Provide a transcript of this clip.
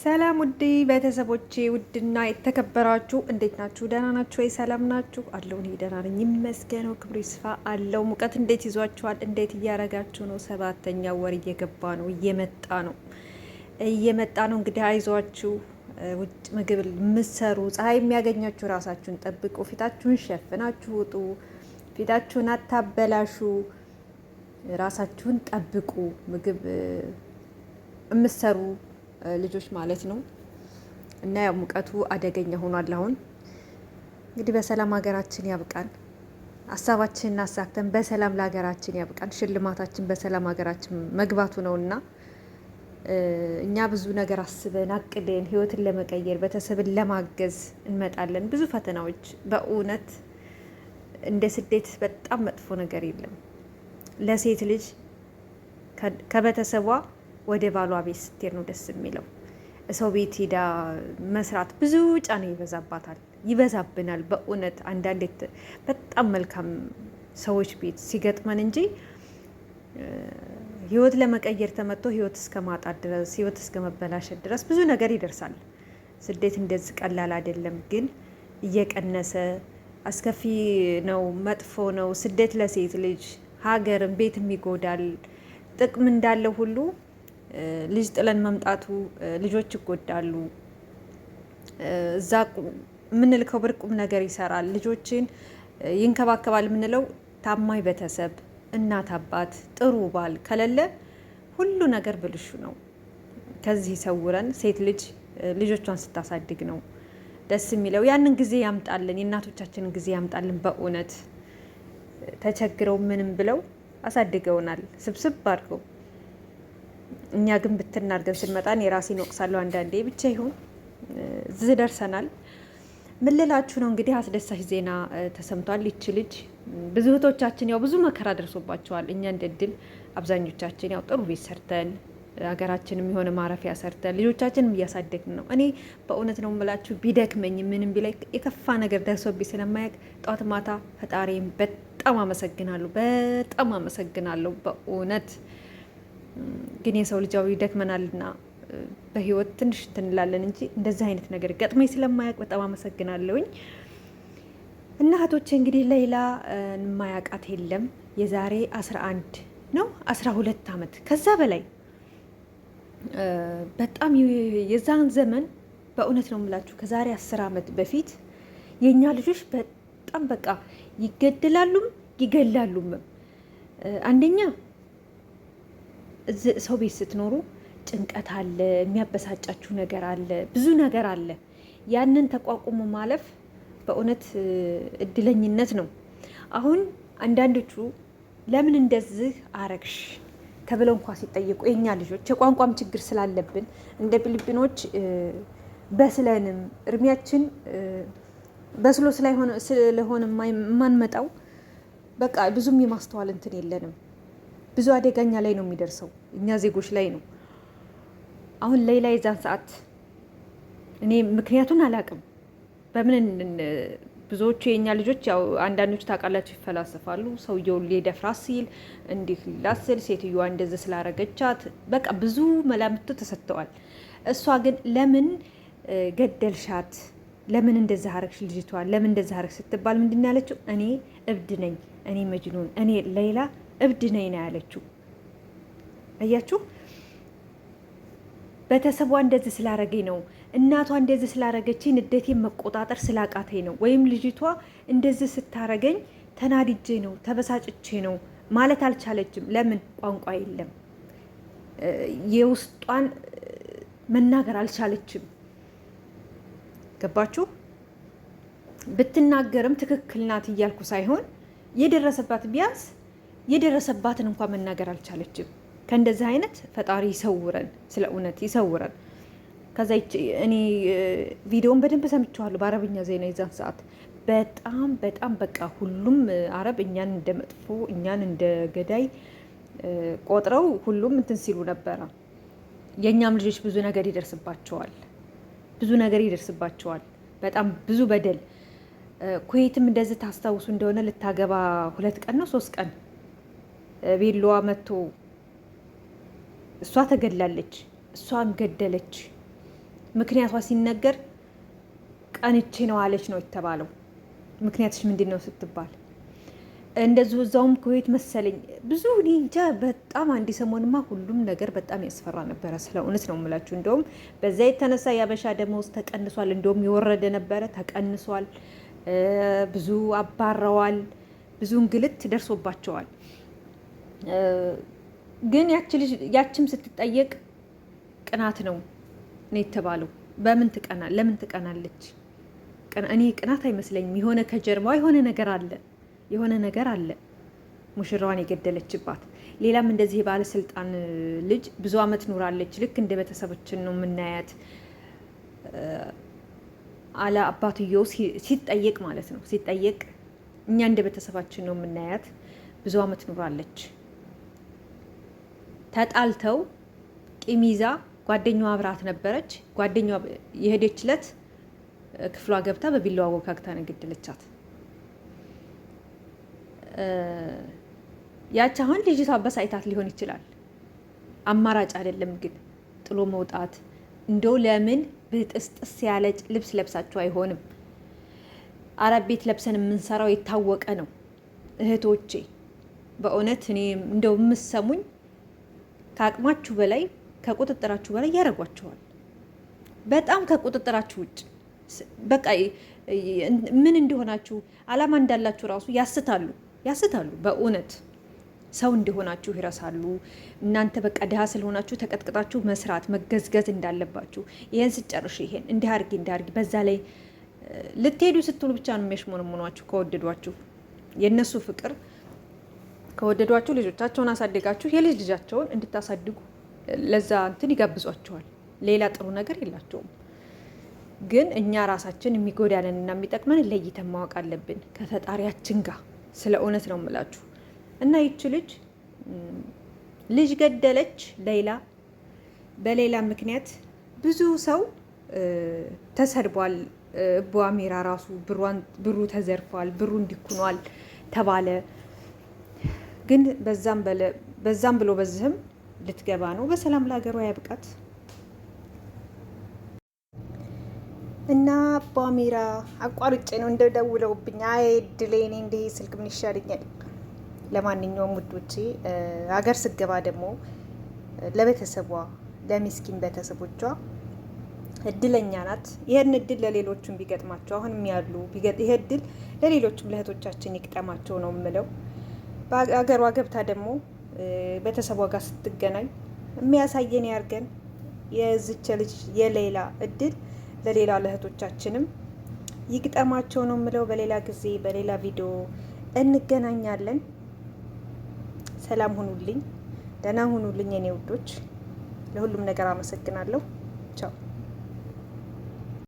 ሰላም ውድ ቤተሰቦቼ፣ ውድና የተከበራችሁ እንዴት ናችሁ? ደህና ናችሁ ወይ? ሰላም ናችሁ? አለው እኔ ደህና ነኝ ይመስገነው፣ ክብሩ ይስፋ አለው። ሙቀት እንዴት ይዟችኋል? እንዴት እያረጋችሁ ነው? ሰባተኛ ወር እየገባ ነው፣ እየመጣ ነው፣ እየመጣ ነው። እንግዲህ አይዟችሁ፣ ውጭ ምግብ የምትሰሩ ፀሐይ የሚያገኛችሁ ራሳችሁን ጠብቁ፣ ፊታችሁን ሸፍናችሁ ውጡ፣ ፊታችሁን አታበላሹ፣ ራሳችሁን ጠብቁ። ምግብ የምትሰሩ ልጆች ማለት ነው። እና ያው ሙቀቱ አደገኛ ሆኗል። አሁን እንግዲህ በሰላም ሀገራችን ያብቃን፣ ሀሳባችንን አሳክተን በሰላም ለሀገራችን ያብቃን። ሽልማታችን በሰላም ሀገራችን መግባቱ ነውና እኛ ብዙ ነገር አስበን አቅደን ህይወትን ለመቀየር ቤተሰብን ለማገዝ እንመጣለን። ብዙ ፈተናዎች በእውነት እንደ ስደት በጣም መጥፎ ነገር የለም። ለሴት ልጅ ከቤተሰቧ ወደ ባሏ ቤት ስትሄድ ነው ደስ የሚለው። ሰው ቤት ሄዳ መስራት ብዙ ጫና ይበዛባታል፣ ይበዛብናል። በእውነት አንዳንድ በጣም መልካም ሰዎች ቤት ሲገጥመን እንጂ ህይወት ለመቀየር ተመጥቶ ህይወት እስከ ማጣት ድረስ ህይወት እስከ መበላሸት ድረስ ብዙ ነገር ይደርሳል። ስደት እንደዚህ ቀላል አይደለም፣ ግን እየቀነሰ አስከፊ ነው፣ መጥፎ ነው። ስደት ለሴት ልጅ ሀገርም ቤትም ይጎዳል። ጥቅም እንዳለው ሁሉ ልጅ ጥለን መምጣቱ ልጆች ይጎዳሉ። እዛ የምንልከው ብር ቁም ነገር ይሰራል፣ ልጆችን ይንከባከባል የምንለው ታማኝ ቤተሰብ፣ እናት አባት፣ ጥሩ ባል ከሌለ ሁሉ ነገር ብልሹ ነው። ከዚህ ይሰውረን። ሴት ልጅ ልጆቿን ስታሳድግ ነው ደስ የሚለው። ያንን ጊዜ ያምጣልን፣ የእናቶቻችንን ጊዜ ያምጣልን። በእውነት ተቸግረው ምንም ብለው አሳድገውናል ስብስብ አድርገው። እኛ ግን ብትናርገን ስንመጣ እኔ ራሴን ወቅሳለሁ አንዳንዴ። ብቻ ይሁን እዚህ ደርሰናል። ምን ልላችሁ ነው እንግዲህ አስደሳች ዜና ተሰምቷል። ይቺ ልጅ ብዙ እህቶቻችን ያው ብዙ መከራ ደርሶባቸዋል። እኛ እንደ እድል አብዛኞቻችን ያው ጥሩ ቤት ሰርተን ሀገራችንም የሆነ ማረፊያ ሰርተን ልጆቻችንም እያሳደግን ነው። እኔ በእውነት ነው የምላችሁ ቢደክመኝ ምንም ቢላይ የከፋ ነገር ደርሶብኝ ስለማያውቅ ጠዋት ማታ ፈጣሪም በጣም አመሰግናለሁ፣ በጣም አመሰግናለሁ በእውነት ግን የሰው ልጃዊ ይደክመናልና በህይወት ትንሽ እንትን እንላለን እንጂ እንደዚህ አይነት ነገር ገጥሞኝ ስለማያውቅ በጣም አመሰግናለሁኝ። እና እህቶቼ እንግዲህ ሌላ የማያውቃት የለም። የዛሬ 11 ነው 12 ዓመት ከዛ በላይ በጣም የዛን ዘመን በእውነት ነው የምላችሁ ከዛሬ 10 ዓመት በፊት የእኛ ልጆች በጣም በቃ ይገደላሉም ይገላሉም። አንደኛ ሰው ቤት ስትኖሩ ጭንቀት አለ፣ የሚያበሳጫችሁ ነገር አለ፣ ብዙ ነገር አለ። ያንን ተቋቁሞ ማለፍ በእውነት እድለኝነት ነው። አሁን አንዳንዶቹ ለምን እንደዚህ አረግሽ ተብለው እንኳ ሲጠየቁ የእኛ ልጆች የቋንቋም ችግር ስላለብን እንደ ፊሊፒኖች በስለንም እድሜያችን በስሎ ስለሆነ የማንመጣው በቃ ብዙም የማስተዋል እንትን የለንም። ብዙ አደጋኛ ላይ ነው የሚደርሰው፣ እኛ ዜጎች ላይ ነው። አሁን ሌላ የዛን ሰዓት እኔ ምክንያቱን አላውቅም። በምን ብዙዎቹ የእኛ ልጆች ያው አንዳንዶቹ ታውቃላችሁ ይፈላሰፋሉ። ሰውየው ሊደፍራ ሲል እንዲህ ላስል ሴትዮዋ እንደዚህ ስላረገቻት በቃ ብዙ መላምቱ ተሰጥተዋል። እሷ ግን ለምን ገደልሻት፣ ለምን እንደዚህ አረግሽ፣ ልጅቷ ለምን እንደዚህ አረግሽ ስትባል ምንድን ያለችው? እኔ እብድ ነኝ፣ እኔ መጅኑን፣ እኔ ሌላ እብድ ነኝ ነው ያለችው። አያችሁ፣ ቤተሰቧ እንደዚህ ስላረገኝ ነው፣ እናቷ እንደዚህ ስላረገችኝ ንዴቴን መቆጣጠር ስላቃተኝ ነው፣ ወይም ልጅቷ እንደዚህ ስታረገኝ ተናድጄ ነው ተበሳጭቼ ነው ማለት አልቻለችም። ለምን? ቋንቋ የለም፣ የውስጧን መናገር አልቻለችም። ገባችሁ? ብትናገርም ትክክል ናት እያልኩ ሳይሆን የደረሰባት ቢያንስ የደረሰባትን እንኳን መናገር አልቻለችም። ከእንደዚህ አይነት ፈጣሪ ይሰውረን፣ ስለ እውነት ይሰውረን። ከዛ እኔ ቪዲዮን በደንብ ሰምቼዋለሁ በአረብኛ ዜና የዛን ሰዓት በጣም በጣም በቃ ሁሉም አረብ እኛን እንደ መጥፎ እኛን እንደ ገዳይ ቆጥረው ሁሉም እንትን ሲሉ ነበረ። የእኛም ልጆች ብዙ ነገር ይደርስባቸዋል፣ ብዙ ነገር ይደርስባቸዋል። በጣም ብዙ በደል። ኩዌትም እንደዚህ ታስታውሱ እንደሆነ ልታገባ 2 ቀን ነው 3 ቀን ቤሎዋ መጥቶ እሷ ተገድላለች፣ እሷን ገደለች። ምክንያቷ ሲነገር ቀንቼ ነው አለች ነው የተባለው። ምክንያትሽ ምንድን ነው ስትባል እንደዚሁ እዛውም ኩዌት መሰለኝ ብዙ እኔ እንጃ። በጣም አንድ ሰሞንማ ሁሉም ነገር በጣም ያስፈራ ነበረ። ስለ እውነት ነው የምላችሁ። እንደውም በዛ የተነሳ የአበሻ ደመወዝ ተቀንሷል። እንደውም የወረደ ነበረ ተቀንሷል። ብዙ አባረዋል። ብዙ እንግልት ደርሶባቸዋል። ግን ያችም ስትጠየቅ ቅናት ነው ነው የተባለው። በምን ትቀና? ለምን ትቀናለች? እኔ ቅናት አይመስለኝም። የሆነ ከጀርባዋ የሆነ ነገር አለ፣ የሆነ ነገር አለ ሙሽራዋን የገደለችባት። ሌላም እንደዚህ የባለስልጣን ልጅ ብዙ አመት ኑራለች። ልክ እንደ ቤተሰቦችን ነው የምናያት አለ አባትየው ሲጠየቅ ማለት ነው። ሲጠየቅ እኛ እንደ ቤተሰባችን ነው የምናያት፣ ብዙ አመት ኑራለች። ተጣልተው ቂም ይዛ ጓደኛዋ አብራት ነበረች። ጓደኛዋ የሄደችለት ክፍሏ ገብታ በቢላዋ ወጋግታ ነው የገደለቻት። ያች አሁን ልጅቷ በሳይታት ሊሆን ይችላል። አማራጭ አይደለም ግን ጥሎ መውጣት እንደው ለምን ብጥስጥስ ያለ ልብስ ለብሳችሁ አይሆንም። አረብ ቤት ለብሰን የምንሰራው የታወቀ ነው እህቶቼ። በእውነት እኔ እንደው የምሰሙኝ ከአቅማችሁ በላይ ከቁጥጥራችሁ በላይ ያደርጓችኋል። በጣም ከቁጥጥራችሁ ውጭ በቃ ምን እንደሆናችሁ አላማ እንዳላችሁ ራሱ ያስታሉ ያስታሉ። በእውነት ሰው እንደሆናችሁ ይረሳሉ። እናንተ በቃ ድሃ ስለሆናችሁ ተቀጥቅጣችሁ መስራት መገዝገዝ እንዳለባችሁ፣ ይሄን ስጨርሽ ይሄን እንዲህ አድርጊ እንዲህ አድርጊ፣ በዛ ላይ ልትሄዱ ስትሉ ብቻ ነው የሚያሽሞነሙኗችሁ። ከወደዷችሁ የእነሱ ፍቅር ከወደዷችሁ ልጆቻቸውን አሳድጋችሁ የልጅ ልጃቸውን እንድታሳድጉ ለዛ እንትን ይጋብዟችኋል። ሌላ ጥሩ ነገር የላቸውም። ግን እኛ ራሳችን የሚጎዳንን እና የሚጠቅመን ለይተን ማወቅ አለብን ከፈጣሪያችን ጋር። ስለ እውነት ነው የምላችሁ። እና ይቺ ልጅ ልጅ ገደለች ሌላ በሌላ ምክንያት ብዙ ሰው ተሰድቧል። እቦ አሜራ ራሱ ብሩ ተዘርፏል፣ ብሩ እንዲኩኗል ተባለ። ግን በዛም ብሎ በዚህም ልትገባ ነው። በሰላም ለሀገሯ ያብቃት እና አቦ አሜራ አቋርጬ ነው እንደደውለውብኝ። አይ እድሌ፣ እኔ እንደ ስልክ ምን ይሻለኛል። ለማንኛውም ውዶቼ ሀገር ስገባ ደግሞ ለቤተሰቧ ለሚስኪን ቤተሰቦቿ እድለኛ ናት። ይህን እድል ለሌሎቹም ቢገጥማቸው አሁንም ያሉ ይሄ እድል ለሌሎቹም ለእህቶቻችን ይግጠማቸው ነው የምለው። በሀገሯ ገብታ ደግሞ ቤተሰቧ ጋር ስትገናኝ የሚያሳየን ያርገን። የዝቸ ልጅ የሌላ እድል ለሌላ ለእህቶቻችንም ይግጠማቸው ነው የምለው። በሌላ ጊዜ በሌላ ቪዲዮ እንገናኛለን። ሰላም ሁኑልኝ፣ ደህና ሁኑልኝ የኔ ውዶች። ለሁሉም ነገር አመሰግናለሁ። ቻው።